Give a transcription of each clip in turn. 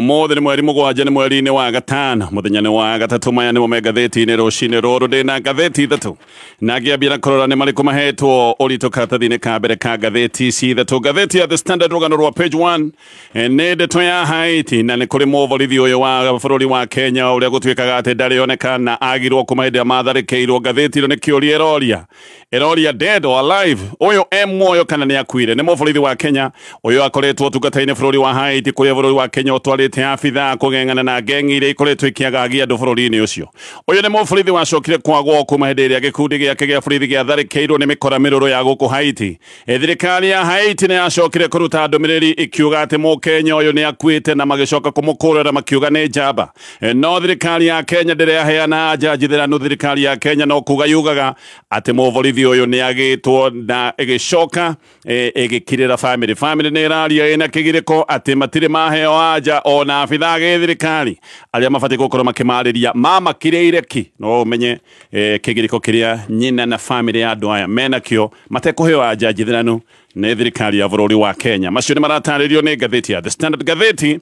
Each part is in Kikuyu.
Ũmũthĩ nĩ mweri 7 nĩ mweri-inĩ wa 5 mũthenya nĩ wa 3 maya nĩmo me ngathĩti-inĩ rũcinĩ rũrũ ndĩna ngathĩti 3 na ngĩambia na kũrora nĩ marĩkũ mahetwo ũritũ karatathi-inĩ ka mbere ka ngathĩti ici 3. Ngathĩti ya The Standard rũgano rwa page 1 nĩ ndeto ya Haiti na nĩ kũrĩ mũborithi ũyũ wa bũrũri wa Kenya ũrĩa gũtuĩkaga atĩ ndarĩ oneka na agirwo kuma hĩndĩ ĩrĩa matharĩkĩirwo. Ngathĩti ĩno nĩ kĩũria ĩroria dead or alive, ũyũ e muoyo kana nĩ akuire. Nĩ mũborithi wa Kenya ũyũ akoretwo ũtungata-inĩ bũrũri wa Haiti kũrĩa bũrũri wa Kenya ũtwarĩte abithaa kũgeng'ana na ngengi iria ikoretwo ikĩagagia andũ bũrũri-inĩ ũcio. Ũyũ nĩ mũborithi wacokire kwagwo kuma hĩndĩ ĩrĩa gĩkundi gĩake gĩa borithi gĩatharĩkĩirwo nĩ mĩkora mĩrũrũ ya gũkũ Haiti. Thirikari ya Haiti nĩ yacokire kũruta ndũmĩrĩri ĩkiuga atĩ mũkenya ũyũ nĩ akuĩte na magĩcoka kũmũkũrĩra makiuga nĩ njamba. No thirikari ya Kenya ndĩrĩ yaheana anja njithĩranu. Thirikari ya Kenya no kuga yugaga atĩ mũborithi ũyũ nĩ agĩtwo na ĩgĩcoka ĩgĩkirĩra family. Family nĩ ĩraria ĩna kĩgirĩko atĩ matirĩ maheo anja ona abithaa gĩthirikari arĩa mabatiĩ gũkorwo makĩmarĩria mamakirĩire ki. No ũmenye kĩgirĩko kĩrĩa nyina na family ya andũ aya menakĩo matekũheo anja njithĩranu nĩ thirikari ya bũrũri wa Kenya. Macio nĩ maratarĩrio nĩ ngathĩti ya The Standard. Ngathĩti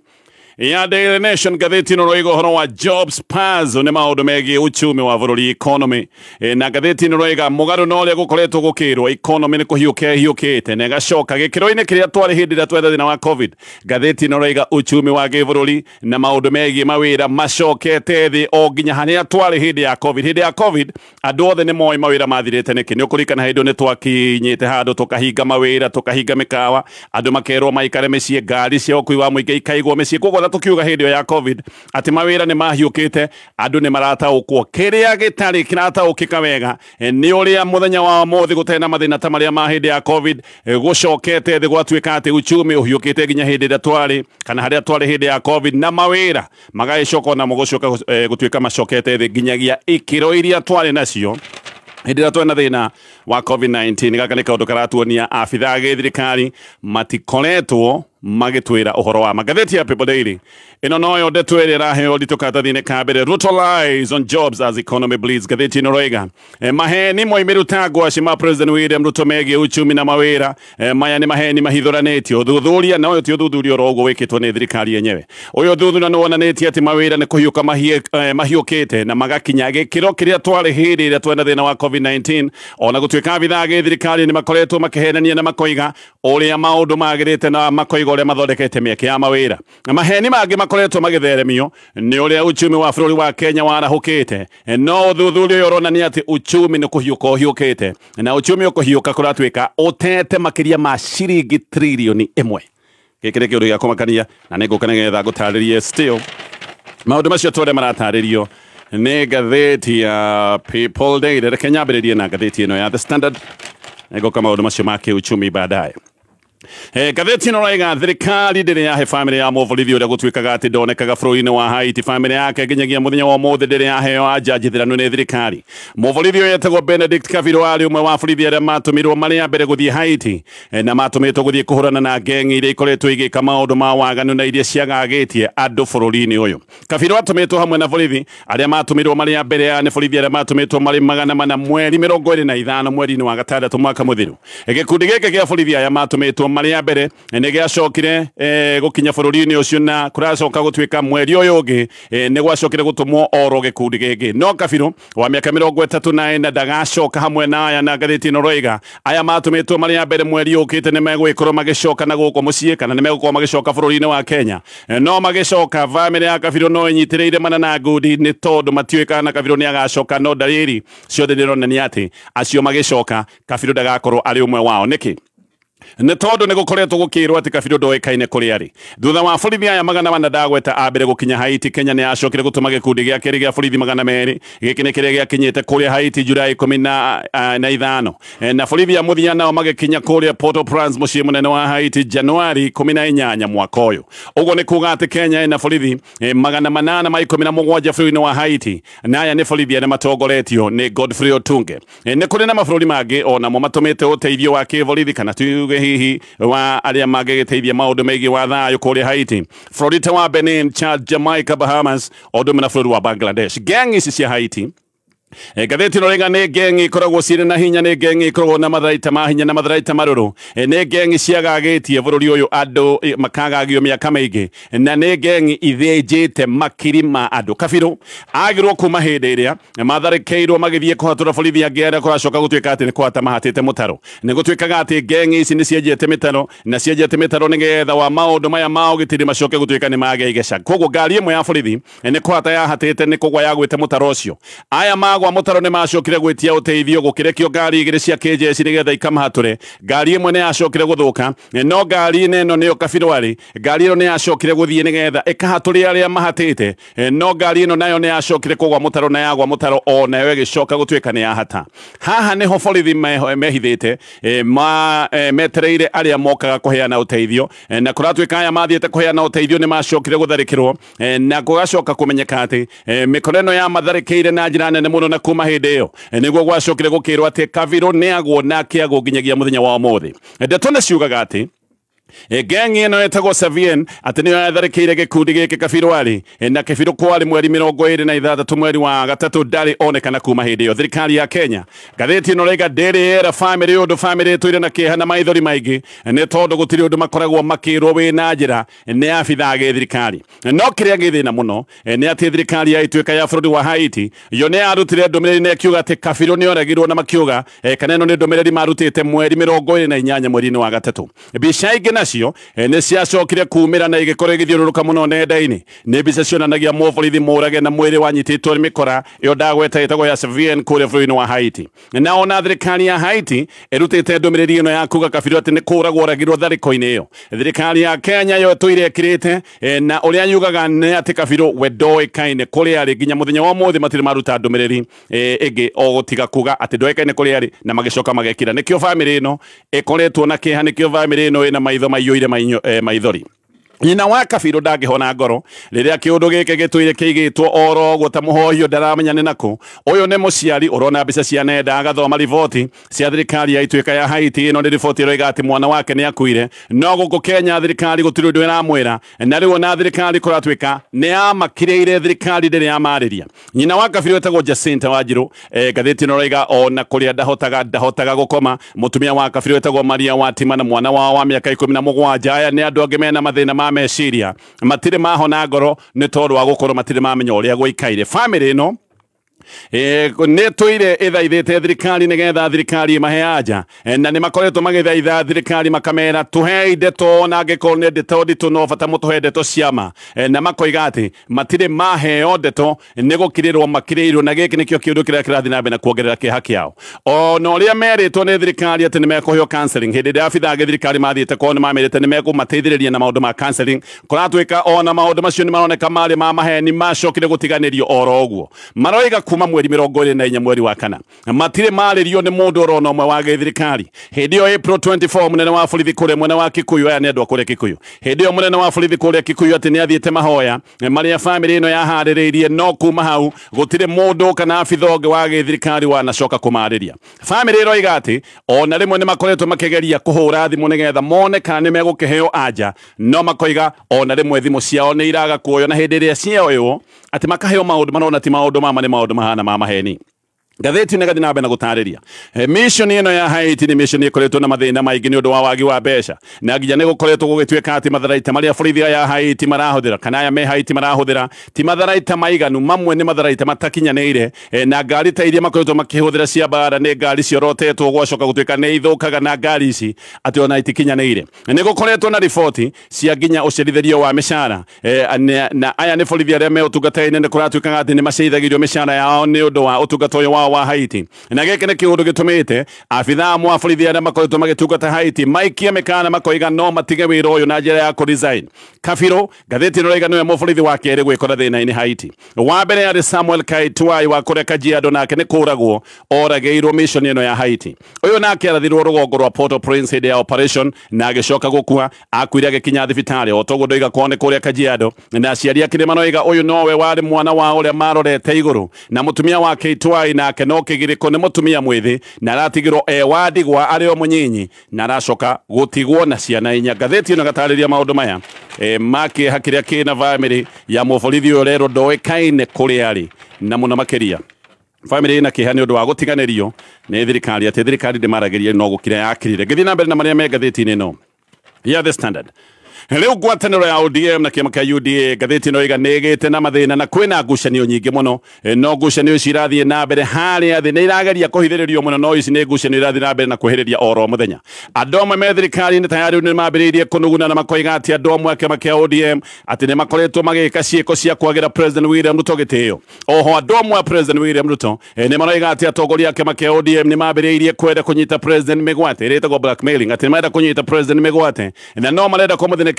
ya Daily Nation, ngathĩti ĩno ĩroiga ũhoro wa jobs puzzle, nĩ maũndũ megiĩ uchumi wa bũrũri, economy. Na ngathĩti ĩno ĩroiga mũgarũ na ũrĩa gũkoretwo gũkĩrwo economy nĩ kũhiũka ĩhiũkĩte na ĩgacoka gĩkĩro-inĩ kĩrĩa twarĩ hĩndĩ ĩrĩa twetha thĩna wa COVID. Ngathĩti ĩno ĩroiga uchumi wa gĩbũrũri na maũndũ megiĩ mawĩra macokete thĩ o nginya harĩa twarĩ hĩndĩ ya COVID. Hĩndĩ ya COVID andũ othe nĩ moĩ mawĩra mathirĩte nĩkĩ. Nĩ ũkũririkana hĩndĩ ĩyo nĩ twakinyĩte handũ tũkahinga mawĩra, tũkahinga mĩkawa, andũ makerwo maikare mĩciĩ, ngari cia ũkui wa mũingĩ ikaigwo mĩciĩ. Koguo tukiuga hĩndĩ ĩyo ya COVID atĩ mawĩra nĩ mahiũkĩte, andũ nĩ marataũkwo. Kĩrĩa gĩtarĩ kĩrataũkĩka wega nĩ ũrĩa mũthenya wa ũmũthĩ gũtarĩ na mathĩna ta marĩa ma hĩndĩ ya COVID gũcokete thĩ gwatuĩka atĩ uchumi ũhiũkĩte nginya hĩndĩ ĩrĩa twarĩ kana harĩa twarĩ hĩndĩ ya COVID, na mawĩra magagĩcoka onamo gũcoka gũtuĩka macokete thĩ nginyagia ikĩro iria twarĩ nacio hĩndĩ ĩrĩa twarĩ na thĩna wa COVID-19. Gaka nĩ kaũndũ karatuonia abithaa gĩthirikari matikoretwo magĩtwĩra ũhoro wa magathĩti ya People Daily. Ĩno noyo ndeto ĩrĩa ĩraheo ũritũ karatathi-inĩ ka mbere, Ruto lies on jobs as economy bleeds. Ngathĩti ĩno ĩroiga maheni moimĩru ta ngwacĩ ma President William Ruto megiĩ uchumi na mawĩra. Maya nĩ maheni mahithũranĩtio. Ũthuthuria na ũyũ ti ũthuthuria oro ũguo wĩkĩtwo nĩ thirikari yenyewe. Ũyũ ũthuthuria nĩ wonanĩtie atĩ mawĩra nĩ kũhiũka mahiũkĩte na magakinya gĩkĩro kĩrĩa twarĩ hĩndĩ ĩrĩa twarĩ na thĩna wa COVID-19. Ona gũtuĩka abithaa gĩthirikari nĩ makoretwo makĩhenania na makoiga ũrĩa maũndũ magĩrĩte na makoiga ũrĩa mathondekete mĩeke ya mawĩra. Na maheni mangĩ makoretwo magĩtheremio nĩ ũrĩa uchumi wa bũrũri wa Kenya warahũkĩte. No ũthuthuria ũyũ ũronania atĩ uchumi nĩ kũhiũka ũhiũkĩte na uchumi ũkũhiũka kũratuĩka ũtete makĩria ma ciringi tririoni 1. Gĩkĩ nĩ kĩũndũ gĩa kũmakania na nĩ ngũka nĩgetha ngũtarĩrie still maũndũ macio tũrĩa maratarĩrio nĩ ngathĩti ya People Daily. Reke nyambĩrĩrie na ngathĩti ĩno ya The Standard, nĩngũka maũndũ macio ma kĩuchumi baadaye. Ngathĩti ĩno ĩroiga thirikari ndĩrĩ yahe family ya mũborithi ũrĩa gũtuĩkaga atĩ ndonekaga bũrũri-inĩ wa Haiti. Family yake nginyagia mũthenya wa ũmũthĩ ndĩrĩ yaheo anja njithĩranu nĩ thirikari. Mũborithi ũyũ etagwo Benedict Kabiru arĩ ũmwe wa borithi arĩa matũmirwo marĩ a mbere gũthiĩ Haiti na matũmĩtwo gũthiĩ kũhũrana na ngengi iria ikoretwo igĩka maũndũ ma waganu na iria ciagagĩtie andũ bũrũri-inĩ ũyũ. Kabiru atũmĩtwo hamwe na borithi arĩa matũmirwo marĩ a mbere nĩ borithi arĩa matũmĩtwo marĩ 400 mweri 25 mweri-inĩ wa 6 mwaka mũthiru. Gĩkundi gĩkĩ gĩa borithi aya matũmĩtwo marĩ a mbere nĩ gĩacokire gũkinya bũrũri-inĩ ũcio na kũracoka gũtuĩka mweri ũyũ ũngĩ nĩ gwacokire gũtũmwo oro gĩkundi gĩkĩ. No Kabiru wa mĩaka 34 ndagacoka hamwe na aya, na ngathĩti ĩno ĩroiga aya matũmĩtwo marĩ a mbere mweri ũkĩte nĩ megũgĩkorwo magĩcoka na gũkũ mũciĩ kana nĩ megũkorwo magĩcoka bũrũri-inĩ wa Kenya. No magĩcoka family ya Kabiru no ĩnyitĩrĩire mana na ngundi nĩ tondũ matiũĩ kana Kabiru nĩ agacoka, no ndariri ciothe nĩironania atĩ acio magĩcoka Kabiru ndagakorwo arĩ ũmwe wao. Nĩkĩ? Nĩ tondũ nĩ gũkoretwo gũkĩrwo atĩ Kabiru ndoĩkaine kũrĩa arĩ. Thutha wa borithi aya 400 ndagweta a mbere gũkinya Haiti, Kenya nĩ yacokire gũtũma gĩkundi gĩa kerĩ gĩa borithi 200. Gĩkĩ nĩ kĩrĩa gĩakinyĩte kũrĩa Haiti Julai 15 na borithi a mũthia nao magĩkinya kũrĩa Port-au-Prince mũciĩ mũnene wa Haiti Januari 18 mwaka ũyũ. Ũguo nĩ kuga atĩ Kenya ĩna borithi 817 bũrũri-inĩ wa Haiti, na aya nĩ borithi arĩa matongoretio nĩ Godfrey Otunge. Nĩ kũrĩ na mabũrũri mangĩ onamo matũmĩte ũteithio wa kĩborithi kana tuge hihi wa arĩa mangĩgĩteithia maũndũ megiĩ wa thayũ kũrĩa Haiti. Bũrũri ta wa Benin, Chad, Jamaica, Bahamas, o ũndũ ũmwe na bũrũri wa Bangladesh. Gang ici cia Haiti Ngathĩti ĩno rĩga nĩ ngengi ikoragwo cirĩ na hinya, nĩ ngengi ikoragwo na matharaita ma hinya na matharaita marũrũ, nĩ ngengi ciagagĩtie bũrũri ũyũ andũ makagagio mĩaka mĩingĩ, na nĩ ngengi ithĩnjĩte makiri ma andũ. Kabirũ agirwo kuma hĩndĩ ĩrĩa matharĩkĩirwo magĩthiĩ kũhatũra borithi angĩ arĩa kũracoka gũtuĩka atĩ nĩ kũhata mahatĩte mũtaro. Nĩ gũtuĩkaga atĩ ngengi ici nĩ cienjete mĩtaro na cienjete mĩtaro nĩgetha wa maũndũ maya ma ũgitĩri macoke gũtuĩka nĩ magĩa igeca. Koguo ngari ĩmwe ya borithi nĩ kũhata yahatĩte nĩ kũgwa yagwĩte mũtaro ũcio. Aya magwa mũtaro nĩ macokire gwĩtia ũteithio, gũkĩrekio ngari igĩrĩ cia kĩjeshi nĩgetha ikamahatũre. Ngari ĩmwe nĩ yacokire gũthũka, no ngari ĩno nĩyo Kabirũ arĩ, ngari ĩno nĩ yacokire gũthiĩ nĩgetha ĩkahatũre arĩa mahatĩte, no ngari ĩno nayo nĩ yacokire kũgwa mũtaro na yagwa mũtaro o nayo ĩgĩcoka gũtuĩka nĩ yahata. Haha nĩho borithi mehithĩte, metereire arĩa mokaga kũheana ũteithio, na kũratuĩka aya mathiĩte kũheana ũteithio nĩ macokire gũtharĩkĩrwo, na gũgacoka kũmenyeka atĩ mĩkora ĩno yamatharĩkĩire na njĩra nene mũno, na kuma hĩndĩ ĩyo nĩguo gwacokire gũkĩrwo atĩ Kabirũ nĩ agwo na akĩagwo nginyagia mũthenya wa ũmũthĩ. Ndeto nĩ ciugaga atĩ gengi ĩno ĩtagwo Savien atĩ nĩyo yatharĩkĩire gĩkundi gĩkĩ Kabirũ arĩ, na Kabirũ kwarĩ mweri 26 mweri wa gatatũ ndarĩ onekana kuma hĩndĩ ĩyo. Thirikari ya Kenya, ngathĩti ĩno raiga ndĩrĩ yera bamĩrĩ ũndũ, bamĩrĩ ĩtũire na kĩeha na maithori maingĩ nĩ tondũ gũtirĩ ũndũ makoragwo makĩrwo wĩ na njĩra nĩ abithaa gĩthirikari. No kĩrĩa gĩthĩna mũno nĩ atĩ thirikari ya ituĩka ya bũrũri wa Haiti yo nĩ yarutire ndũmĩrĩri na ĩkiuga atĩ Kabirũ nĩ oragirwo, na makiuga kana ĩno nĩ ndũmĩrĩri marutĩte mweri 28 mweri-inĩ wa gatatũ. Mbica ingĩ nacio nĩ ciacokire kumĩra na igĩkorwo igĩthiũrũrũka mũno nenda-inĩ. Nĩ mbica cionanagia mũborithi mũrage na mwĩrĩ wanyitĩtwo nĩ mĩkora ĩyo ndagweta ĩtagwo ya Savien kũrĩa bũrũri-inĩ wa Haiti. Na ona thirikari ya Haiti ĩrutĩte ndũmĩrĩri ĩno ya kuga Kabirũ atĩ nĩ kũragwo oragirwo tharĩko-inĩ ĩyo. Thirikari ya Kenya yo ĩtũire ĩkirĩte, na ũrĩa yugaga nĩ atĩ Kabirũ we ndoĩkaine kũrĩa arĩ nginya mũthenya wa ũmũthĩ matirĩ maruta ndũmĩrĩri ĩngĩ o gũtiga kuga atĩ ndoĩkaine kũrĩa arĩ, na magĩcoka magekira. Nĩkĩo bamĩrĩ ĩno ĩkoretwo na kĩeha, nĩkĩo bamĩrĩ ĩno ĩna maitho maiyũire maithori. Nyina wa Kabirũ ndangĩhona ngoro rĩrĩa kĩũndũ gĩkĩ gĩtũire kĩigĩtwo oro ũguo ta mũhohio ndaramenya nĩ nakũ. Ũyũ nĩ mũciari ũrona mbica cia nenda agathoma riboti cia thirikari ya ituĩka ya Haiti. Ĩno nĩ riboti ĩroiga atĩ mwana wake nĩ akuire, no gũkũ Kenya thirikari gũtirĩ ũndũ ĩramwĩra, na rĩu ona thirikari kũratuĩka nĩ yamakirĩire, thirikari ndĩrĩ yamarĩria. Nyina wa Kabirũ etagwo Jacinta Wanjirũ, ngathĩti ĩno ĩroiga ona kũrĩa ndahotaga gũkoma. Mũtumia wa Kabirũ etagwo Maria Watima na mwana wao wa mĩaka 17. Aya nĩ andũ angĩ mena mathĩna ma meciria, matirĩ mahona ngoro nĩ tondũ wa gũkorwo matirĩ mamenya ũrĩa gũikaire. Bamĩrĩ ĩno nĩ tũire ĩthaithĩte thirikari nĩgetha thirikari ĩmahe anja, na nĩ makoretwo magĩthaitha thirikari makamera tũhei ndeto, ona angĩkorwo nĩ ndeto nditũ no bata mũtũhe ndeto ciama, na makoiga atĩ matirĩ maheo ndeto nĩ gũkirĩrwo makirĩirwo, na gĩkĩ nĩkĩo kĩũndũ kĩrĩa kĩrathiĩ na mbere na kuongerera kĩeha kĩao. Ona ũrĩa merĩtwo nĩ thirikari atĩ nĩ mekũheo counseling, hĩndĩ ĩrĩa abithaa gĩthirikari mathiĩte kwao nĩ mamerĩte nĩ mekũmateithĩrĩria na maũndũ ma counseling, kũratuĩka ona maũndũ macio nĩ maroneka marĩ ma maheni, macokire gũtiganĩrio oro ũguo. Maroiga kuma mweri 24 mweri wa kana matirĩ marĩrio nĩ mũndũ orona ũmwe wa gĩthirikari. Hĩndĩ ĩyo April 24 mũnene wa borithi kũrĩa mwena wa Kikuyu, aya nĩ andũ a kũrĩa Kikuyu, hĩndĩ ĩyo mũnene wa borithi kũrĩa Kikuyu atĩ nĩ athiĩte mahoya marĩa bamĩrĩ ĩno yaharĩrĩirie, no kuma hau gũtirĩ mũndũ kana abitha ũngĩ wa gĩthirikari wanacoka kũmarĩria. Bamĩrĩ ĩroiga atĩ ona rĩmwe nĩ makoretwo makĩgeria kũhũra thimũ nĩgetha mone kana nĩ megũkĩheo anja, no makoiga ona rĩmwe thimũ ciao nĩ iraga kuoywo, na hĩndĩ ĩrĩa cioywo atĩ makaheo maũndũ marona ti maũndũ mama, nĩ maũndũ mahana ma maheni. Ngathĩti nĩ gathiĩ na mbere na gũtarĩria mission ĩno ya Haiti nĩ mission ĩkoretwo na mathĩna maingĩ nĩ ũndũ wa wagi wa mbeca, na nginya nĩ gũkoretwo gũgĩtuĩka atĩ matharaita marĩa borithi aya Haiti marahũthĩra kana aya me Haiti marahũthĩra ti matharaita maiganu, mamwe nĩ matharaita matakinyanĩire, na ngari ta iria makoretwo makĩhũthĩra cia mbara nĩ ngari ciorotetwo gwacoka gũtuĩka nĩ ithũkaga, na ngari ici atĩ ona itikinyanĩire. Nĩ gũkoretwo na riboti cia nginya ũcerithĩrio wa mĩcara, na aya nĩ borithi arĩa me ũtungata-inĩ nĩ kũratuĩkaga atĩ nĩ macerithagĩrio mĩcara yao nĩ ũndũ wa ũtungata ũyũ wao wa Haiti. Na gĩkĩ nĩ kĩũndũ gĩtũmĩte abithaa amwe a borithi arĩa makoretwo magĩtungata Haiti maikie mĩkana makoiga no matige wĩra ũyũ na njĩra ya kũresign. Kabirũ, ngathĩti ĩno ĩroiga nĩwe mũborithi wa kerĩ gwĩkora thĩna-inĩ Haiti. Wa mbere arĩ Samuel Kaitwai wa kũrĩa Kajiado, nake nĩ kũragwo oragĩirwo mission ĩno ya Haiti. Ũyũ nake arathirwo rũgongo rwa Port-au-Prince hĩndĩ ya operation na agĩcoka gũkua, akuire agĩkinya thibitarĩ o toguo ndoiga kwao nĩ kũrĩa Kajiado, na aciari ake nĩ maroiga ũyũ nowe warĩ mwana wao ũrĩa marorete igũrũ, na mũtumia wa Kaitwai nake no kĩgirĩko nĩ mũtumia mwĩthĩ na aratigirwo e wa ndigwa arĩ o mũnyinyi na aracoka gũtigwo na ciana inya. Ngathĩti ĩno ĩgatarĩria maũndũ maya ma kĩeha kĩrĩa kĩna bamĩrĩ ya mũborithi ũyũ rero ndoĩkaine kũrĩa arĩ na mũno makĩria. Family ina kĩeha nĩ ũndũ wa gũtiganĩrio nĩ thirikari, atĩ thirikari ndĩmaragĩria no gũkira yakirire. Ngĩthiĩ na mbere na marĩa me ngathĩti-inĩ ĩno ya The Standard. Rĩu ngwatanĩro ya ODM na kĩama kĩa UDA, ngathĩti ĩno ĩiga nĩ ĩgĩte na mathĩna na kwĩna ngucanio nyingĩ mũno. No ngucanio ici irathiĩ na mbere harĩa thĩ nĩ irageria kũhithĩrĩrio mũno, no ici nĩ ngucanio irathiĩ na mbere na kwĩhĩrĩria oro mũthenya. Andũ amwe me thirikari-inĩ tayari nĩ mambĩrĩirie kũnuguna na makoiga atĩ andũ amwe a kĩama kĩa ODM atĩ nĩ makoretwo magĩka ciĩko cia kwagĩra President William Ruto gĩtĩo. Oho andũ amwe a President William Ruto nĩ maroiga atĩ atongoria a kĩama kĩa ODM nĩ mambĩrĩirie kwenda kũnyita President mĩgwate, ĩrĩa ĩtagwo blackmailing, atĩ nĩ marenda kũnyita President mĩgwate na no marenda kũmũthinekereria,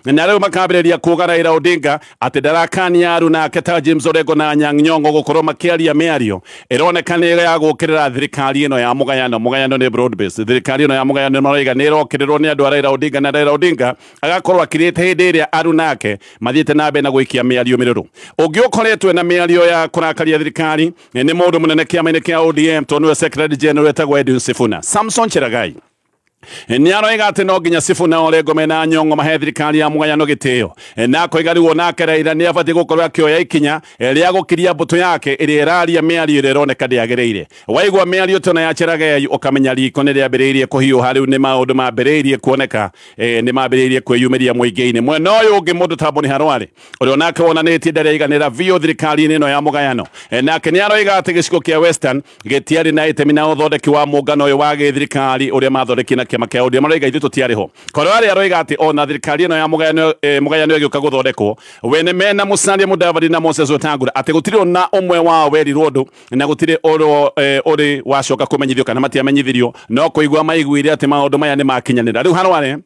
na rĩu makambĩrĩria kuga Raila Odinga atĩ ndarakania aruna ake ta James Orengo na Anyang' Nyong'o gũkorwo makĩaria mĩario ĩroneka nĩ ya gũkĩrĩra thirikari ĩno ya mũgayano. Mũgayano nĩ broad based. Thirikari ĩno ya mũgayano maroiga nĩ ĩrokĩrĩrwo nĩ andũ a Raila Odinga, na Raila Odinga agakorwo akirĩte hĩndĩ ĩrĩa aruna ake mathiĩte na mbere na gũikia mĩario mĩrũrũ. Ũngĩ ũkoretwo na mĩario ya kũrakaria thirikari nĩ mũndũ mũnene kĩama-inĩ kĩa ODM, tondũ nĩwe Secretary General etagwo Edwin Sifuna. Samson Cherargei nĩ aroiga atĩ no nginya Sifuna Orengo mena Nyong'o mahe thirikari ya mũgayano gĩtĩo, na akoiga rĩu onake Raila nĩ abatiĩ gũkorwo akĩoya ikinya rĩa gũkiria mbũtũ yake ĩrĩa ĩraria mĩario ĩrĩa ĩroneka ndĩagĩrĩire. Waigua mĩario tona ya Cherargei ũkamenya riko nĩ rĩambĩrĩirie kũhiũha. Rĩu nĩ maũndũ mambĩrĩirie kuoneka, nĩ mambĩrĩirie kwĩyumĩria mũingĩ-inĩ. Mwena ũyũ ũngĩ mũndũ ta Boni Harware ũrĩa onake wonanĩtie ndaraiganĩra biũ thirikari-inĩ ĩno ya mũgayano, nake nĩ aroiga atĩ gĩcigo kĩa Western gĩtiarĩ na itemi na ũthondeki wa mũngano ũyũ wa gĩthirikari ũrĩa mathondekire na kĩama kĩa ODM. Maroiga ithuĩ tũtiarĩ ho. Korwo aroiga atĩ ona thirikari ĩno ya mũgayano, mũgayano ĩgĩũka gũthondekwo, wene mena Musalia Mudavadi na Moses Wetangula, atĩ gũtirĩ ona ũmwe wao werirwo ũndũ na gũtirĩ ũrĩ wacoka kũmenyithio kana matiamenyithirio, no kũigua maiguire atĩ maũndũ maya nĩ makinyanĩra. Rĩu Harware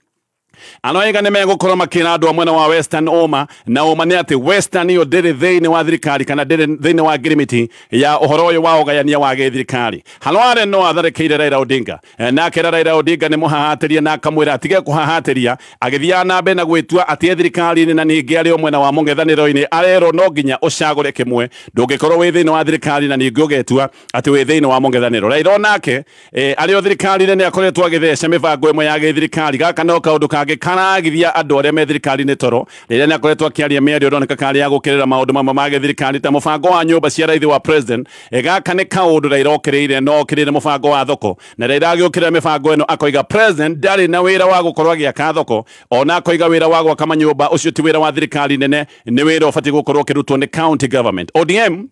anoiga nĩ megũkorwo makĩra andũ a mwena wa Western ũma, na ũma nĩ atĩ Western ĩyo ndĩrĩ thĩinĩ wa thirikari kana ndĩrĩ thĩinĩ wa ngirimiti ya ũhoro ũyũ wa ũgayania wa gĩthirikari. Harware no atharĩkĩire Raila Odinga, nake Raila Odinga nĩ mũhahatĩria na akamwĩra atige kũhahatĩria, agĩthiaga na mbere na gwĩtua atĩ e thirikari-inĩ na ningĩ arĩ o mwena wa mũng'ethanĩro-inĩ. Arerwo no nginya ũcagũre kĩmwe, ndũngĩkorwo wĩ thĩinĩ wa thirikari na ningĩ ũgetua atĩ wĩ thĩinĩ wa mũng'ethanĩro. Raila onake arĩ o thirikari-inĩ nĩ akoretwo agĩtheca mĩbango ĩmwe ya gĩthirikari. Gaka no kaũndũ kangĩ karagithia andũ arĩa me thirikari-inĩ toro rĩrĩa nĩ akoretwo akĩaria mĩario ĩroneka karĩ ya gũkĩrĩra maũndũ mamwe ma gĩthirikari ta mũbango wa nyũmba cia raithi wa president. Gaka nĩ kaũndũ Raila okĩrĩire, no okĩrĩire mũbango wa thoko, na Raila agĩũkĩrĩra mĩbango ĩno akoiga president ndarĩ na wĩra wa gũkorwo agĩaka thoko, ona akoiga wĩra wa gwaka manyũmba ũcio ti wĩra wa thirikari nene, nĩ wĩra ũbatiĩ gũkorwo ũkĩrutwo nĩ county government. ODM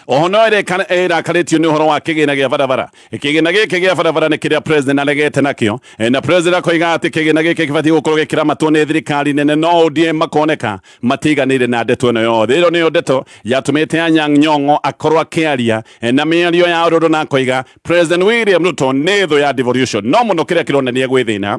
oho no ĩrakarĩtio nĩ ũhoro wa kĩgĩna gĩa barabara. Kĩgĩna gĩkĩ gĩa barabara nĩ kĩrĩa president aregete nakĩo, na president akoiga atĩ kĩgĩna gĩkĩ gĩbatiĩ gũkorwo gĩkĩramatwo nĩ thirikari nene, no ODM makoneka matiganĩire na ndeto ĩno yothe. Ĩno nĩyo ndeto yatũmĩte Anyang' Nyong'o akorwo akĩaria na mĩario ya ũrũrũ, na akoiga President William Ruto nĩ thũ ya devolution. No mũno kĩrĩa kĩronania gwĩ thĩna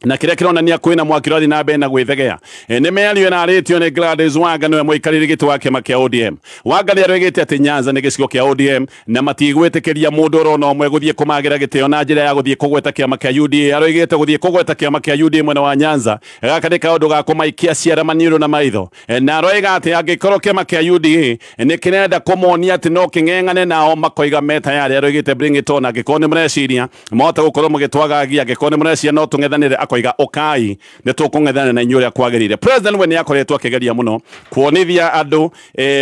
na kĩrĩa kĩronania kwĩna mwaki ũrathiĩ na mbere na gwĩthegea nĩ mĩario ĩrarĩtio nĩ Gladys Wanga, nĩwe mũikarĩri gĩtĩ wa kĩama kĩa ODM. Wanga nĩ aroigĩte atĩ Nyanza nĩ gĩcigo kĩa ODM na matigwĩtĩkĩria mũndũ orona ũmwe gũthiĩ kũmagĩra gĩtĩo na njĩra ya gũthiĩ kũgweta kĩama kĩa UDA. Aroigĩte gũthiĩ kũgweta kĩama kĩa UDA mwena wa Nyanza gaka nĩ kaũndũ ga kũmaikia ciara maniũrũ na maitho, na aroiga atĩ angĩkorwo kĩama kĩa UDA nĩ kĩrenda kũmonia atĩ no kĩng'eng'ane nao makoiga me tayari. Aroigĩte bring it on, angĩkorwo nĩ mũreciria mwahota gũkorwo mũgĩtwagagia, angĩkorwo nĩ mũreciria no tũng'ethanĩre, akoiga ũkai nĩ tũkũng'ethana na inyuĩ ũrĩa kwagĩrĩire. President we nĩ akoretwo akĩgeria mũno kuonithia andũ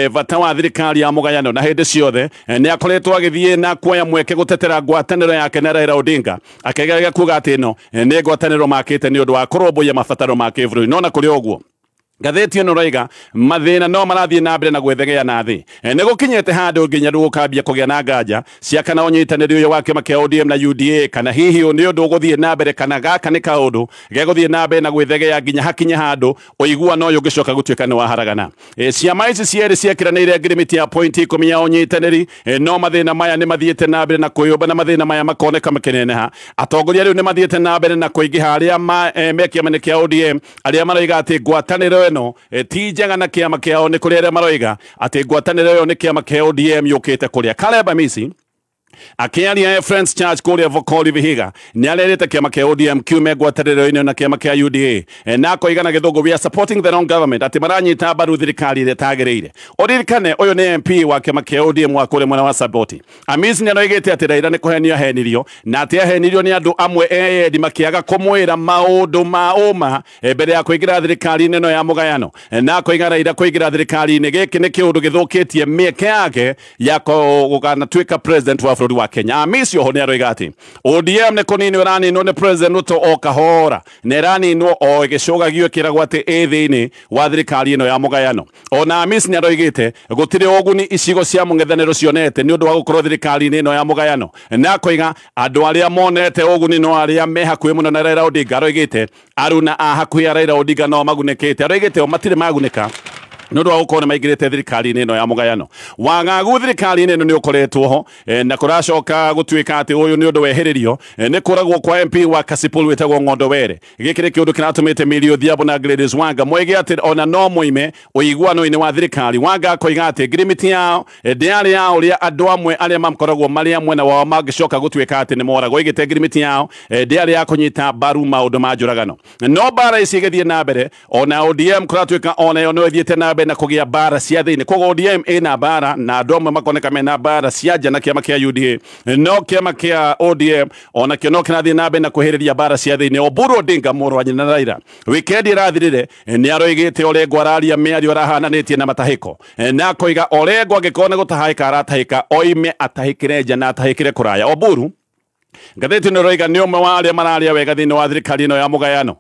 bata wa thirikari ya mũgayano, na hĩndĩ ciothe nĩ akoretwo agĩthiĩ na kuoya mweke gũtetera ngwatanĩro yake na Raila Odinga, akĩgeria kuga atĩ ĩno nĩ ngwatanĩro makĩte nĩ ũndũ wa kũrũmbũiya mabataro ma kĩbũrũri. No na kũrĩ ũguo ngathĩti ĩno raiga mathĩna no marathiĩ na mbere na gwĩthegea na thĩ. Nĩ gũkinyĩte handũ nginya rĩu gũkambia kũgĩa na nganja cia kana ũnyitanĩri ũyũ wa kĩama kĩa ODM na UDA, kana hihi nĩ ũndũ ũgũthiĩ na mbere, kana gaka nĩ kaũndũ gegũthiĩ na mbere na gwĩthegea nginya hakinye handũ ũiguano ũyũ ũngĩcoka gũtuĩka nĩ waharagana. Ciama ici cierĩ ciekĩranĩire ngirimiti ya point 10 ya ũnyitanĩri, no mathĩna maya nĩ mathiĩte na mbere na kwĩyũmba, na mathĩna maya makoneka makĩneneha. Atongoria rĩu nĩ mathiĩte na mbere na kũingĩha arĩa me kĩama-inĩ kĩa ODM, arĩa maroiga atĩ ngwatanĩro ĩno ti njega na kĩama kĩao. Nĩ kũrĩ arĩa maroiga atĩ ngwatanĩro ĩyo nĩ kĩama kĩa ODM yũkĩte kũrĩa. Caleb Amisi Akiaria Friends Church kũrĩa Vokoli Vihiga nĩ arerĩte kĩama kĩa ODM kiume ngwatanĩro-inĩ na kĩama kĩa UDA, na akoiga na gĩthũngũ, "We are supporting the wrong government," atĩ maranyita mbaru thirikari ĩrĩa ĩtagĩrĩire. Ũririkane ũyũ nĩ MP wa kĩama kĩa ODM wa kũrĩa mwena wa Saboti. Amis nĩ aroigĩte atĩ Raila nĩ kũhenio ahenirio, na atĩ ahenirio nĩ andũ amwe eyendi makĩaga kũmwĩra maũndũ ma ũma mbere ya kũingĩra thirikari-inĩ ĩno ya mũgayano. Na akoiga Raila kũingĩra thirikari-inĩ gĩkĩ nĩ kĩũndũ gĩthũkĩtie mĩeke yake ya gũkanatuĩka president wa bũrũri wa Kenya. Amisi oho nĩ aroiga atĩ ODM nĩ kũninwo ĩraninwo nĩ President Ruto o kahora, na ĩraninwo o ĩgĩcũgagio ĩkĩragwo atĩ ĩ thĩinĩ wa thirikari ĩno ya mũgayano. Ona Amisi nĩ aroigĩte gũtirĩ ũguni icigo cia mũng'ethanĩro cionete nĩ ũndũ wa gũkorwo thirikari-inĩ ĩno ya mũgayano, na akoiga andũ arĩa monete ũguni no arĩa me hakuhĩ mũno na Raila Odinga. Aroigĩte aruna a hakuhĩ a Raila Odinga no magunĩkĩte. Aroigĩte o matirĩ magunĩka nĩ ũndũ wa gũkorwo nĩ maingĩrĩte thirikari-inĩ ĩno ya mũgayano. Wagagu thirikari-inĩ ĩno nĩ ũkoretwo ho, na kũracoka gũtuĩka atĩ ũyũ nĩ ũndũ wehererio nĩ kũragwo kwa MP wa Kasipul wĩtagwo Ng'ondo Were. Gĩkĩ nĩ kĩũndũ kĩratũmĩte Millie Odhiambo na Gladys Wanga moige atĩ ona no moime ũiguano-inĩ wa thirikari. Wanga akoiga atĩ ngirimiti yao ndĩarĩ ya ũrĩa andũ amwe arĩa makoragwo marĩ a mwena wao mangĩcoka gũtuĩka atĩ nĩ moragwo. Oigĩte ngirimiti yao ndĩarĩ ya kũnyita mbaru maũndũ ma njũragano. No mbara ici igĩthiĩ na mbere, ona ODM kũratuĩka onayo no ĩthiĩte na mbere na kũgĩa mbara cia thĩinĩ. Koguo ODM ĩna mbara na andũ amwe makoneka mena mbara cia nja na kĩama kĩa UDA, no kĩama kĩa ODM onakĩo no kĩrathiĩ na mbere na kwĩhĩrĩria mbara cia thĩinĩ. Oburu Odinga mũrũ wa nyina na Raila wikendi ĩrathirire nĩ aroigĩte Orengo araria mĩario arahananĩtie na matahĩko, na akoiga Orengo angĩkorwo nĩ gũtahĩka aratahĩka oime atahĩkĩre nja na atahĩkĩre kũraya. Oburu ngathĩti ĩno ĩroiga nĩ ũmwe wa arĩa mararia wega thĩinĩ wa thirikari ĩno ya mũgayano,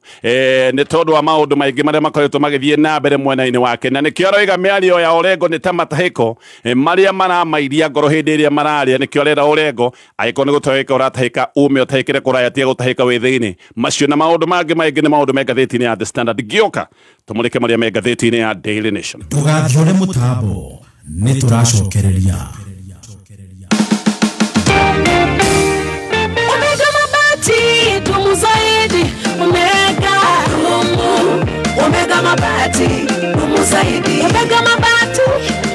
nĩ tondũ wa maũndũ maingĩ marĩa makoretwo magĩthiĩ na mbere mwena-inĩ wake, na nĩkĩo aroiga mĩario ya Orengo nĩ ta matahĩko marĩa maramairia ngoro hĩndĩ ĩrĩa mararia. Nĩkĩo arera Orengo angĩkorwo nĩ gũtahĩka ũratahĩka ume ũtahĩkĩre kũraya, tiga gũtahĩka wĩ thĩinĩ. Macio na maũndũ mangĩ maingĩ nĩ maũndũ me ngathĩti-inĩ ya The Standard. Ngĩũka tũmũrĩke marĩa me ngathĩti-inĩ ya Daily Nation. Ndũgathiore mũtambo, nĩ tũracokereria. Dumu zaidi, Omega dumu, Omega mabati, dumu zaidi, Omega mabati,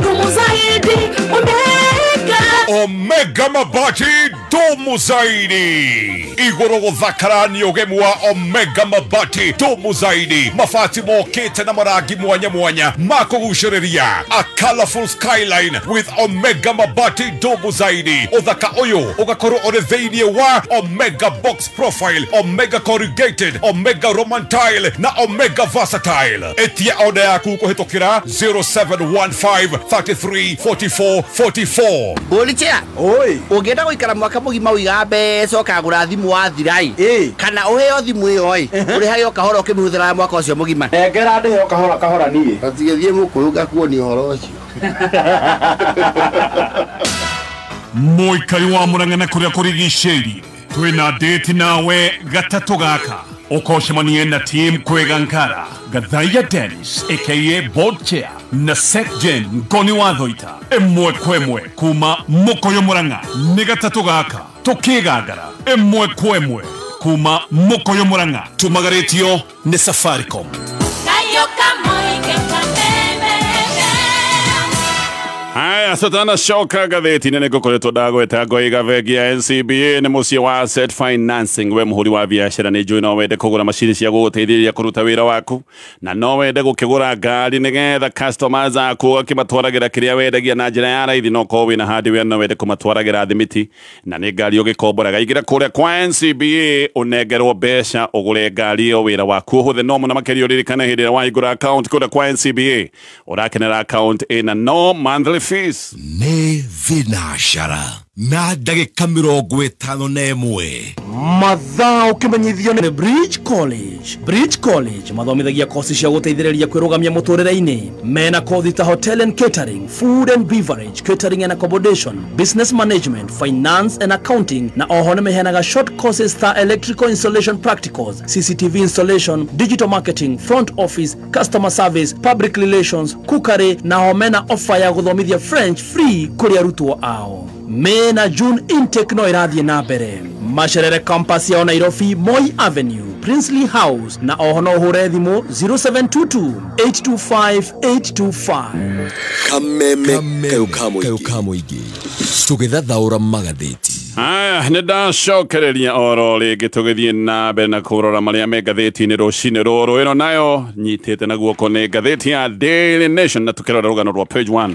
dumu zaidi, Omega. Omega mabati, dumu zaidi. Igũrũ gũthakara nĩ ũgemu wa Omega mabati, dumu zaidi. Mabati mokĩte na marangi mwanya mwanya ma kũgucĩrĩria. A colorful skyline with Omega mabati, dumu zaidi. Ũthaka ũyũ ũgakorwo ũrĩ thĩinĩ wa Omega box profile, Omega corrugated, Omega Roman tile na Omega versatile. Etia oda yaku kũhĩtũkĩra 0715 33 44 44. Bolichea, Oi. Ũngĩenda gũikara mwaka mũgima ũiga mbeca ũkagũra thimũ wathirai, kana ũheo thimũ ĩyo ĩ, ũrĩhage o kahora ũkĩmĩhũthĩra mwaka ũcio mũgima. Nengera ndĩhe o kahora kahora niĩ. Atigĩthiĩ mũkũyũ ngakuonia ũhoro ũcio. Mũikari wa Murang'a na kũrĩa kũrigicĩirie twĩna date nawe gatatũ gaka ũkocemanie na team Kwega Nkara, Gathaiya Dennis aka board chair na Sekjen Ngoni wa Thoita ĩmwe kwa ĩmwe kuma Mũkũyũ Murang'a. Nĩ gatatũ gaka tũkĩgangara ĩmwe kwa ĩmwe kuma Mũkũyũ Murang'a. Tumagarĩtio nĩ Safaricom. Haya, sotana shoka gatheti-inĩ nĩ ngũkoretwo ndagweta ngoiga bengi ya NCBA nĩ mũciĩ wa asset financing. We mũhũri wa biacara nĩ njũĩ no wende kũgũra macini cia gũgũteithĩrĩria kũruta wĩra waku, na no wende gũkĩgũra ngari nĩgetha customers aku ũgakĩmatwaragĩra kĩrĩa wendagia na njĩra ya raithi. No korwo wĩna hardware no wende kũmatwaragĩra thimiti na nĩ ngari ũgĩkomboraga. Ingĩra kũrĩa kwa NCBA ũnengerwo mbeca ũgũre ngari ĩyo wĩra waku ũhũthe. No mũno makĩria ũririkane hĩndĩ ĩrĩa wahingũra account kũrĩa kwa NCBA ũrakenera account ĩna no monthly fees. Nĩ thinacara na ndagĩka 51. Mathaa ũkĩmenyithio nĩ Bridge College. Bridge College mathomithagia kosi cia gũteithĩrĩria kwĩrũgamia mũtũrĩre-inĩ. Mena kothi ta hotel and catering, food and beverage, catering and accommodation, business management, finance and accounting, na oho nĩ meheanaga short courses ta electrical installation practicals, CCTV installation, digital marketing, front office, customer service, public relations, cookery, na ho mena offer ya gũthomithia French free kũrĩ arutwo ao. May na June intake no ĩrathiĩ na mbere. Macerere campus yao Nairobi, Moi Avenue, Princely House, na oho no ũhũre thimũ 0722 825 825. Kameme kayũ ka mũingĩ tũgĩthathaũra magathĩti. Aya, nĩ ndacokereria oro rĩngĩ tũgĩthiĩ na mbere na kũrora marĩa me ngathĩti-inĩ rũcinĩ rũrũ. Ĩno nayo nyitĩte na guoko nĩ ngathĩti ya Daily Nation, na tũkĩrora rũgano rwa page 1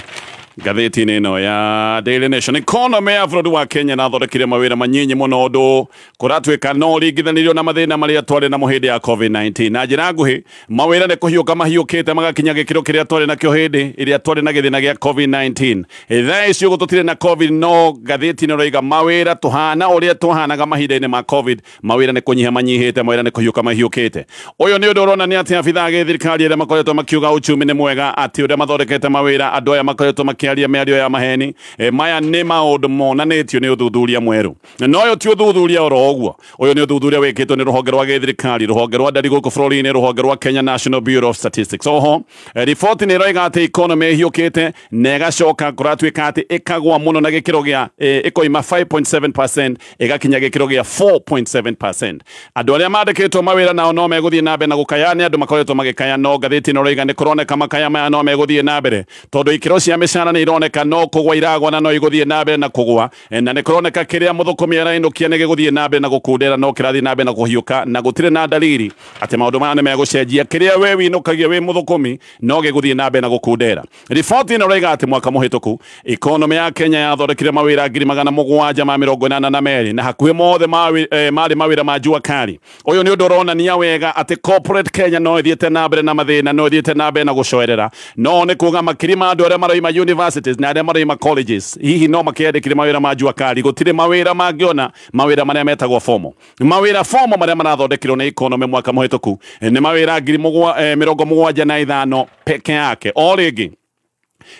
ngathĩti-inĩ ĩno ya Daily Nation. Economy ya bũrũri wa Kenya nathondekire mawĩra manyinyi mũno ũndũ kũratuĩka no ringithanirio na mathĩna marĩa twarĩ namo hĩndĩ ya COVID-19. Na njĩra nguhĩ, mawĩra nĩ kũhiũka mahiũkĩte magakinya gĩkĩro kĩrĩa twarĩ nakĩo hĩndĩ ĩrĩa twarĩ na gĩthĩna gĩa COVID-19. Thaa ici ũguo tũtirĩ na COVID, no ngathĩti ĩno ĩroiga mawĩra tũhana ũrĩa tũhanaga mahinda-inĩ ma COVID, mawĩra nĩ kũnyiha manyihĩte, mawĩra nĩ kũhiũka mahiũkĩte. Ũyũ nĩ ũndũ ũronania atĩ abithaa a gĩthirikari arĩa makoretwo makiuga uchumi nĩ mwega, atĩ ũrĩa mathondekete mawĩra, andũ aya makoretwo makĩaria mĩario ya maheni. Maya nĩ maũndũ monanĩtio nĩ ũthuthuria mwerũ. Na ũyũ ti ũthuthuria oro ũguo, ũyũ nĩ ũthuthuria wĩkĩtwo nĩ rũhonge rwa gĩthirikari, rũhonge rwa ndari gũkũ bũrũri-inĩ, rũhonge rwa Kenya National Bureau of Statistics. Oho riboti nĩ ĩroiga atĩ economy ĩhiũkĩte na ĩgacoka kũratuĩka atĩ ĩkagwa mũno na gĩkĩro gĩa ĩkoima 5.7% ĩgakinya gĩkĩro gĩa 4.7%. Andũ arĩa mandĩkĩtwo mawĩra nao no megũthiĩ na mbere na gũkaya, nĩ andũ makoretwo magĩkaya, no ngathĩti ĩno ĩroiga nĩ kũroneka makaya maya no megũthiĩ na mbere tondũ ikĩro cia mĩcara nĩ ironeka no kũgwa iragwa na no igũthiĩ na mbere na kũgwa, na nĩ kũroneka kĩrĩa mũthũkũmi arainũkia nĩ gĩgũthiĩ na mbere na gũkundera, no kĩrathiĩ na mbere na kũhiũka, na gũtirĩ na dalili atĩ maũndũ maya nĩ megũcenjia. Kĩrĩa we winũkagia wĩ mũthũkũmi no gĩgũthiĩ na mbere na gũkundera. Riboti ĩno ĩroiga atĩ mwaka mũhĩtũku economy ya Kenya yathondekire mawĩra 782,000 na hakuhĩ mothe marĩ mawĩra ma jua kali. Ũyũ nĩ ũndũ ũronania wega atĩ corporate Kenya no ĩthiĩte na mbere na mathĩna, no ĩthiĩte na mbere na gũcoerera. No nĩ kuga makiri ma andũ arĩa maroima universities na arĩa maroima colleges hihi no makĩandĩkire mawĩra ma jua kali. Gũtirĩ mawĩra mangĩona, mawĩra marĩa metagwo formal, mawĩra formal marĩa marathondekirwo nĩ economy mwaka mũhĩtũku nĩ mawĩra 75,000 peke yake. O rĩngĩ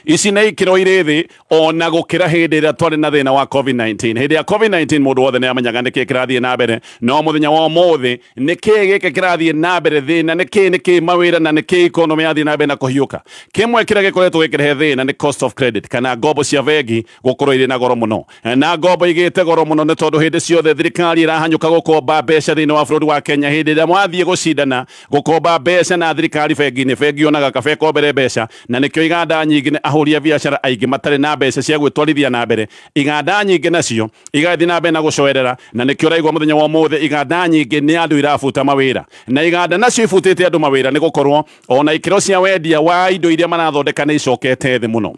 ici nĩ ikĩro irĩ thĩ ona gũkĩra hĩndĩ ĩrĩa twarĩ na thĩna wa COVID-19. Hĩndĩ ya COVID-19 mũndũ wothe nĩ amenyaga nĩkĩĩ kĩrathiĩ na mbere, no mũthenya wa ũmũthĩ nĩkĩĩ gĩkĩ kĩrathiĩ na mbere thĩna, nĩkĩĩ mawĩra na nĩkĩĩ economy yathiĩ na mbere na kũhiũka. Kĩmwe kĩrĩa gĩkoretwo gĩkĩrehe thĩna nĩ cost of credit, kana ngombo cia bengi gũkorwo irĩ na goro mũno, na ngombo igĩte goro mũno nĩ tondũ hĩndĩ ciothe thirikari ĩrahanyũka gũkomba mbeca thĩinĩ wa bũrũri wa Kenya. Hĩndĩ ĩrĩa mwathiĩ gũcindana gũkomba mbeca na thirikari bengi-inĩ, bengi yonaga kaba ĩkombere mbeca, na nĩkĩo iganda nyingĩ ahũri a biacara aingĩ matarĩ na mbeca cia gwĩtwarithia na mbere. Iganda nyingĩ nacio igathiĩ na mbere na gũcoerera, na nĩkĩo ũraigua mũthenya wa ũmũthĩ iganda nyingĩ nĩ andũ irabuta mawĩra, na iganda nacio ibutĩte andũ mawĩra nĩ gũkorwo ona ikĩro cia wendia wa indo iria marathondeka nĩ icokete thĩ mũno.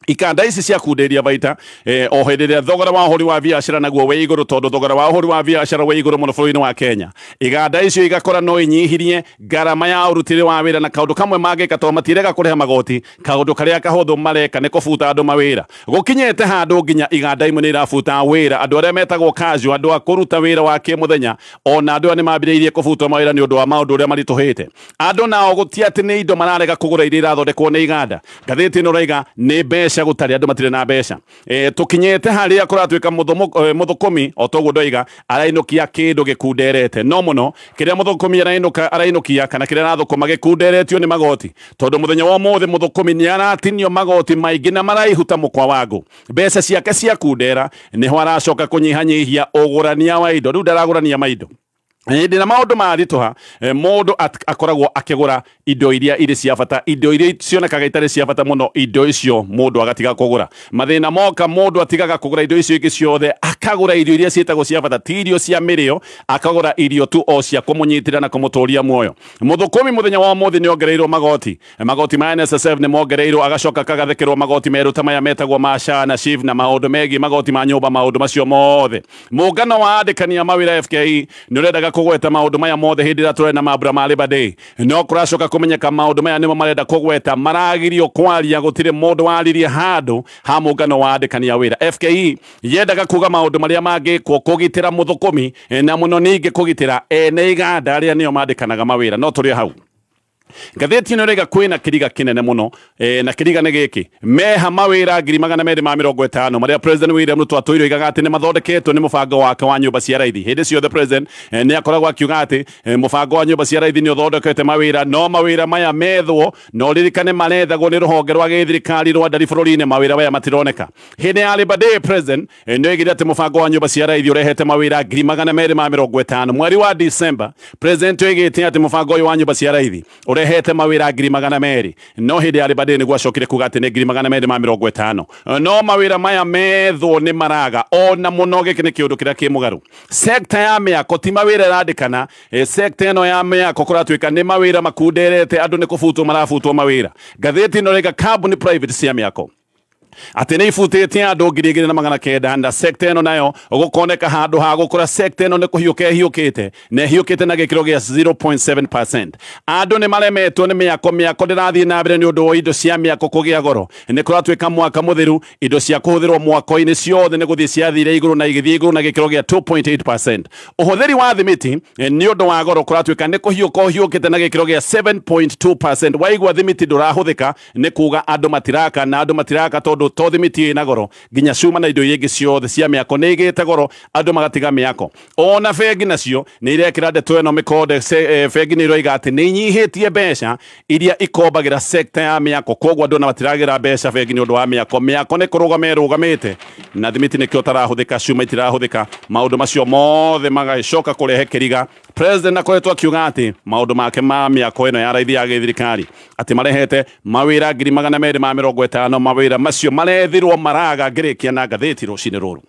Ikanda ici cia kunderia baita o hĩndĩ ĩrĩa thogora wa ũhũri wa biacara naguo wĩ igũrũ, tondũ thogora wa ũhũri wa biacara wĩ igũrũ mũno bũrũri-inĩ wa Kenya. Iganda icio igakora no inyihirie ngarama ya ũrutĩre wa wĩra, na kaũndũ kamwe mangĩka tondũ matirega kũrĩha magoti, kaũndũ karĩa kahũthũ mareka nĩ kũbuta andũ mawĩra. Gũkinyĩte handũ nginya iganda imwe nĩ irabuta wĩra andũ arĩa metagwo casual, andũ a kũruta wĩra wa kĩmũthenya, ona andũ aya nĩ mambĩrĩirie kũbutwo mawĩra nĩ ũndũ wa maũndũ ũrĩa maritũhĩte. Andũ nao gũti atĩ nĩ indo mararega kũgũra iria irathondekwo nĩ iganda. Ngathĩti ĩno ĩroiga nĩ mbeca gũtarĩ, andũ matirĩ na mbeca. Tũkinyĩte harĩa kũratuĩka mũthũkũmi o toguo ndoiga arainũkia kĩndũ gĩkunderete, no mũno kĩrĩa mũthũkũmi arainũkia kana kĩrĩa arathũkũma gĩkunderetio nĩ magoti, tondũ mũthenya wa ũmũthĩ mũthũkũmi nĩ aratinio magoti maingĩ na maraihu ta mũkwa wa ngũ. Mbeca ciake cia kundera nĩho aracoka kũnyihanyihia ũgũrania wa indo, rĩu ndaragũrania maindo. Hĩndĩ na maũndũ maritũha, mũndũ akoragwo akĩgũra indo iria irĩ cia bata, indo iria cionekaga itarĩ cia bata mũno, indo icio mũndũ agatiga kũgũra. Mathĩna moka mũndũ atigaga kũgũra indo icio ingĩ ciothe, akagũra irio iria ciĩtagwo cia bata, ti irio cia mĩrĩo, akagũra irio tu o cia kũmũnyitĩrĩra na kũmũtũria muoyo. Mũthũkũmi mũthenya wa ũmũthĩ nĩ ongereirwo magoti, magoti ma NSSF nĩ mongereirwo, agacoka akagathĩkĩrwo magoti merũ ta maya metagwo ma SHA na SHIF na maũndũ megiĩ magoti ma nyũmba, maũndũ macio mothe. Mũngano wa andĩkani a mawĩra FKE nĩ ũrendaga kũgweta maũndũ maya mothe hĩndĩ ĩrĩa tũrĩ na mambura ma Labor Day, no kũracoka kũmenyeka maũndũ maya nĩmo marenda kũgweta, maragirio kwaria, gũtirĩ mũndũ waririe handũ ha mũngano wa andĩkani a wĩra. FKE yendaga kuga maũndũ marĩa mangĩkwo kũgitĩra mũthũkũmi na mũno ningĩ kũgitĩra ene iganda arĩa nĩo mandĩkanaga mawĩra. No tũrĩ hau ngathĩti ĩno ĩraiga kwĩna kĩriga kĩnene mũno, na kĩriga nĩ gĩkĩ meha mawĩra 250,000 marĩa President William Ruto atũire oigaga atĩ nĩ mathondeketwo nĩ mũbango wake wa nyũmba cia raithi. Hĩndĩ ciothe President nĩ akoragwo akiuga atĩ mũbango wa nyũmba cia raithi nĩ ũthondekete mawĩra, no mawĩra maya methwo no ririkane marethagwo nĩ rũhonge rwa gĩthirikari rwa ndari bũrũri-inĩ, mawĩra maya matironeka. Hĩndĩ ya Labor Day President nĩ oigire atĩ mũbango wa nyũmba cia raithi ũrehete mawĩra 250,000. Mweri wa December President oigĩte atĩ mũbango ũyũ wa nyũmba cia raithi Urehete mawira 200,000 no hindi ya Labour Day niguo acokire kuga ati ni 250,000. No mawira maya methwo ni maraga ona muno. Giki ni kiundu kiria ki mugaru. Sekta ya miako ti mawira irandikana. Sekta ino ya miako kuratuika ni mawira makunderete, andu ni kubutwo marabutwo mawira. Ngathĩti ĩno rĩga kambuni private cia mĩako atĩ nĩ ibutĩtie andũ 2,900 na sekta ĩno nayo gũkoneka handũ ha gũkũra. Sekta ĩno nĩ kũhiũka ĩhiũkĩte na ĩhiũkĩte na gĩkĩro gĩa 0.7%. Andũ nĩ maremetwo nĩ mĩako, mĩako ndĩrathiĩ na mbere nĩ ũndũ wa indo cia mĩako kũgĩa goro. Nĩ kũratuĩka mwaka mũthiru indo cia kũhũthĩrwo mwako-inĩ ciothe nĩ gũthiĩ ciathire igũrũ na igĩthiĩ igũrũ na gĩkĩro gĩa 2.8%. Ũhũthĩri wa thimiti nĩ ũndũ wa goro kũratuĩka nĩ kũhiũka ũhiũkĩte na gĩkĩro gĩa 7.2%. Waigua thimiti ndũrahũthĩka nĩ kuga andũ matiraka, na andũ matiraka tondũ to thimiti ĩna goro, nginya cuma na indo iria ingĩ ciothe cia mĩako nĩ igĩte goro, andũ magatiga mĩako. Ona bengi nacio nĩ irekĩra ndeto ĩno mĩkonde. Bengi nĩ iroiga atĩ nĩ inyihĩtie mbeca iria ikombagĩra sekta ya mĩako, koguo andũ ona matiragĩra mbeca bengi nĩ ũndũ wa mĩako. Mĩako nĩ kũrũgama ĩrũgamĩte na thimiti nĩkĩo tarahũthĩka, cuma itirahũthĩka. Maũndũ macio mothe magacoka kũrehe kĩriga. President akoretwo akiuga atĩ maũndũ make ma mĩako ĩno ya raithi ya gĩthirikari atĩ marehete mawĩra 250,000, mawĩra macio marethirwo maraga. Ngĩrĩkia na ngathĩti rũcinĩ rũrũ.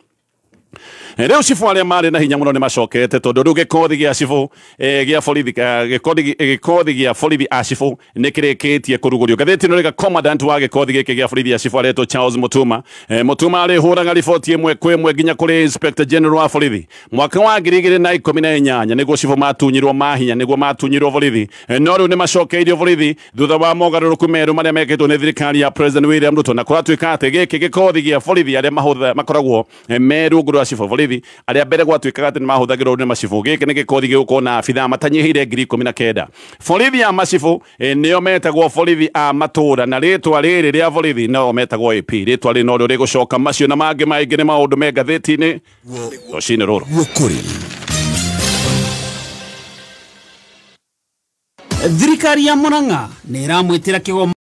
Rĩu cibũ arĩa marĩ na hinya mũno nĩ macokete tondũ rĩu gĩkothi gĩa cibũ gĩa borithi, gĩkothi gĩa borithi a cibũ nĩ kĩrĩkĩtie kũrugũrio. Ngathĩti ĩno rĩga commandant wa gĩkothi gĩkĩ gĩa borithi a cibũ aretwo Charles Mutuma. Mutuma arĩhũraga riboti ĩmwe kwa ĩmwe nginya kũrĩ Inspector General wa borithi. Mwaka wa 2018 nĩguo cibũ matunyirwo mahinya, nĩguo matunyirwo borithi, no rĩu nĩ macokeirio borithi thutha wa mogarũrũku merũ marĩa mekĩtwo nĩ thirikari ya President William Ruto. Na kũratuĩka atĩ gĩkĩ gĩkothi gĩa borithi arĩa makoragwo me rungu rwa cibũ borithi arĩa mbere gwatuĩkaga atĩ nĩ mahũthagĩrwo nĩ macibũ, gĩkĩ nĩ gĩkothi gĩgũkorwo na abithaa matanyihĩire 19,000. Borithi a macibũ nĩo metagwo borithi a matũra, na rĩtwa rĩrĩ rĩa borithi no metagwo AP. Rĩtwa rĩrĩ norĩo rĩgũcoka. Macio na mangĩ maingĩ nĩ maũndũ me ngathĩti-inĩ rũcinĩ rũrũ. Thirikari ya Murang'a nĩ ĩramwĩtĩra kĩgomano.